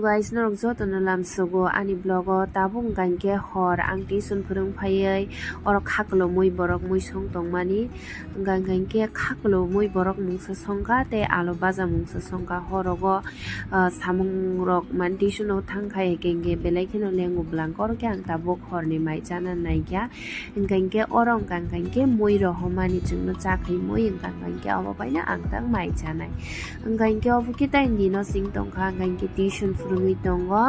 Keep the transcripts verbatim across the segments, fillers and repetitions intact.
Guys, norok jotono lamsogo ani vlog o. Tabuk hwnkha hinkhe hor ang tuition phwrwng phaiwi oro khaklomwi borok muisong tongmani. Hwnkha hinkhe khaklomwi borok mungsa songkha tei alu baja mungsa songkha. Horogo, ah, samung rok mani tuition o thangkha, hinkhe hinkhe belai kheno lengo bwlangkhe, oro khe ang tabuk horni mai chana naikha. Hwnkha hinkhe oro hwnkha hinkhe mui rohormani chwngno chakhwi mui, hwnkha hinkhe obo baino ang tang mai chanai. Hwnkha hinkhe obo khe tei nino sing tongkha, hwnkha hinkhe tuition phwrwngwi tongo.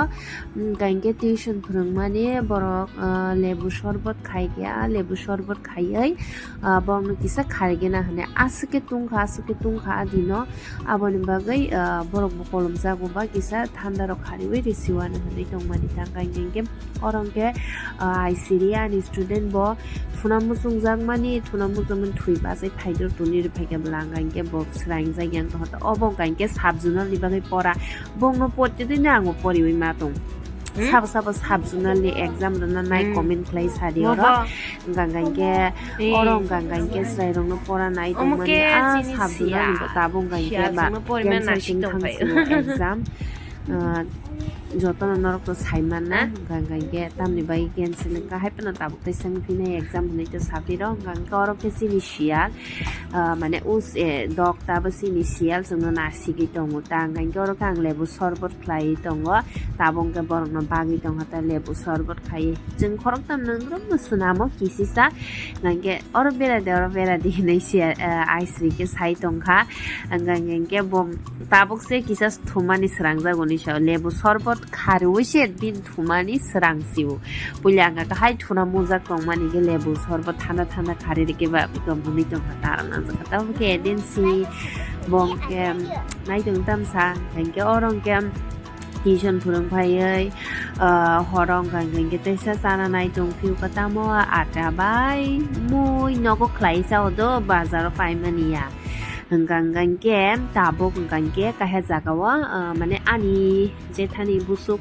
Hwnkha hinkhe tuition phwrwngmani borok, ah, lebu sorbot khaikha, lebu sorbot khaiwi, ah, borokno kisa kharigena hwnwi aswk khe tungkha, aswk khe tungkha a dino. Aboni bagwi, ah, borok bo kolomjago ba kisa thanda rok khariwi risiwano hwnwi tongmani tangkha hinkhe. Oro hwnkhe, ah, aisiri ani student bo thuna muchungjakmani, thuna muchungmani thwi bachai phaidor tuni rw phaikha bwla, hwnkha hinkhe bo swrangjakya wngtongkha. Obo hwnkha hinkhe sub-zonal ni bagwi pora, bongno pottwdino ang bo poriwi ma tong. Hmm? Sabo sabo sub-zonal ni exam rwna nai Hmm. comment khlai sadi Bobo. Oro. Hwnkha hinkhe Eh. Oro hwnkha hinkhe chwrairokno pora nai Omo tongmani khe a chini sub-zonal ni siya. Bo tabuk hwnkha hinkhe Siya ba chwngno porima cancel nasik chwng tongphai. Thangsingo exam. Ah, jotono norok to saimanna, hwnkha hinkhe tamni bagwi cancel wngkha, hai phano tabuk tei swng phinai exam hwnwi to saphi rw, hwnkha hinkhe oro khe chini siyal, ah, mane us, eh, dok tabuk chini siyal chwngno nasigwi tongo ta, hwnkha hinkhe oro khe ang lebu sorbot khlaiwi tongo, tabuk hwnkhe borokno bagwi tongkha ta lebu sorbot khaiwi. Chwng khoroktham nwngrwngno swnamo kisisa, hwnkha hinkhe oro bera de, oro bera de hinwi siya, eh, aisiri khe sai tongkha, hwnkha hinkhe bo Tabuk se kisa thumani srangjago ni sao, lebu sorbot kharwi se bini thumani srang sio. Puila ang kha hai thuna mujak tongmani khe lebu sorbot thanda thanda khari rikhe ba tongmani tongkha tara nangjak kha. Tabuk khe din si bong khe nai tong tamsa, hwnkhe oro hwnkhe tuition phwrwng phaiwi, ah, horo hwnkha hwnkhe teisa chana nai tong phio kha tamo ata bai mui nogo khlai sao do bazaro paimani ya. Hwnkha hwnkha hinkhe tabuk hwnkha hinkhe kaisa jaga o, ah, mane ani jethani busuk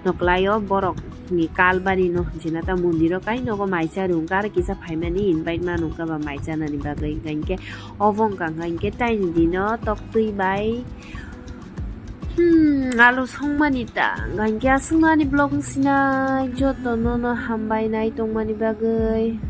no kwlai o borok ni kalbari no jena ta mondir o kai nogo mai cha rw hwnkha, aro kisa phaimani invite ma nungkha ba mai chanani bagwi, hwnkha hinkhe obo hwnkha hwnkha hinkhe taini dino toktwi bai, hmm, alu songmani ta, hwnkha hinkhe aswkno ani vlog wngsinai jotono no hambai nai tongmani bagwi.